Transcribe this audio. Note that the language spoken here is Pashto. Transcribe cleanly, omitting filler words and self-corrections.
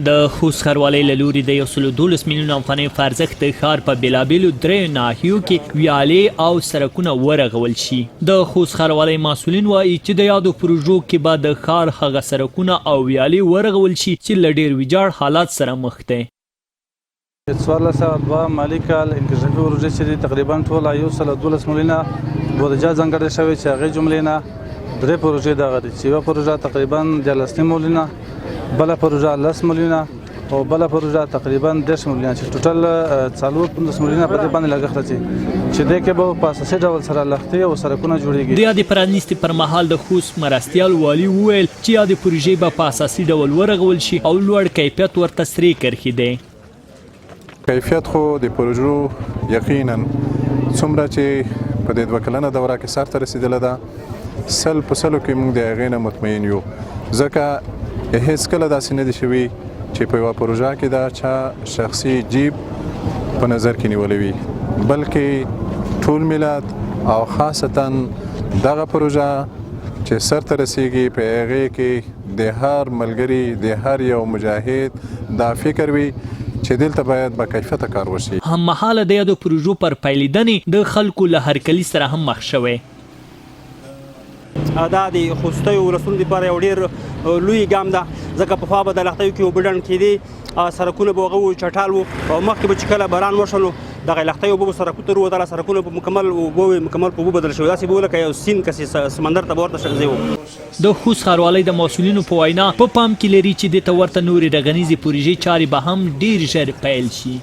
د خوست ښاروالۍ له لوري د 112 میلیون افغانیو په ارزښت د ښار په بېلابېلو دریو ناحیو کې ویالې او سرکونه ورغول شي. د خوست ښاروالۍ مسؤلین وايي چې د یادو پروژو کې به د ښار هغه سرکونه او ویالې ورغول شي چې له ډېر ویجاړ حالت سره مخ دی. د 1402 مالي کال انکشافي پروژې چې دي، تقریبا ټوله 112 میلیونه بودجه ځانګړې شوې، چې هغې جملې نه درې پروژې دغه دي، چې یوه پروژه تقریبا 13.5 میلیونه، بله پروژه 10 میلیونه او بله پروژه تقریبا 30 میلیونه، چې ټوټل 54 میلیونه په دې باندې لګښت راځي، چې دې کې به په اساسي ډول سره لښتې او سرکونه جوړیږي. د یادې پرانیستې پر مهال د خوست مرستیال والي وویل چې یادې پروژې به په اساسي ډول ورغول شي او لوړ کیفیت ورته سرې کرښې دی. کیفیت خو د پروژو یقینا څومره چې په دې 2 کلنه دوره کې سرته رسېدله ده، 100 په 100 کې موږ د هغې نه مطمئن یو، ځکه هیڅ کله داسې نه دي شوي چې په یوه پروژه کې دا چا شخصي جیب په نظر کې نیولې وي، بلکې ټول ملت او خاصتا دغه پروژه چې سرته رسیږي، په هغې کې د هر ملګري، د هر یو مجاهد دا فکر وي چې دلته باید با کیفیته کار وشي. هم مهاله د یادو پروژو پر پیلېدنې د خلکو له هرکلي سره هم مخ شوی. دا د خوستیو ولسونو لپاره یو ډیر لوی ګام ده، ځکه پخوا به د لښتیو کې اوبه ډنډ کېدې، سرکونه به هغه وو، چټال وو، او مخکې به چې کله باران وشو نو دغه لښتیو اوبه به سرکو ته وروتله، سرکونه به مکمل اوبه وې، مکمل په اوبو بدل شوي، داسې به لکه یو سیند کسې سمندر ته به ورته ځای وو. د خوست ښاروالۍ د مسؤلینو په وینا، په پام کې لري چې دې ته ورته نورې رغنیزې پروژې چارې به هم ډېر ژر پیل شي.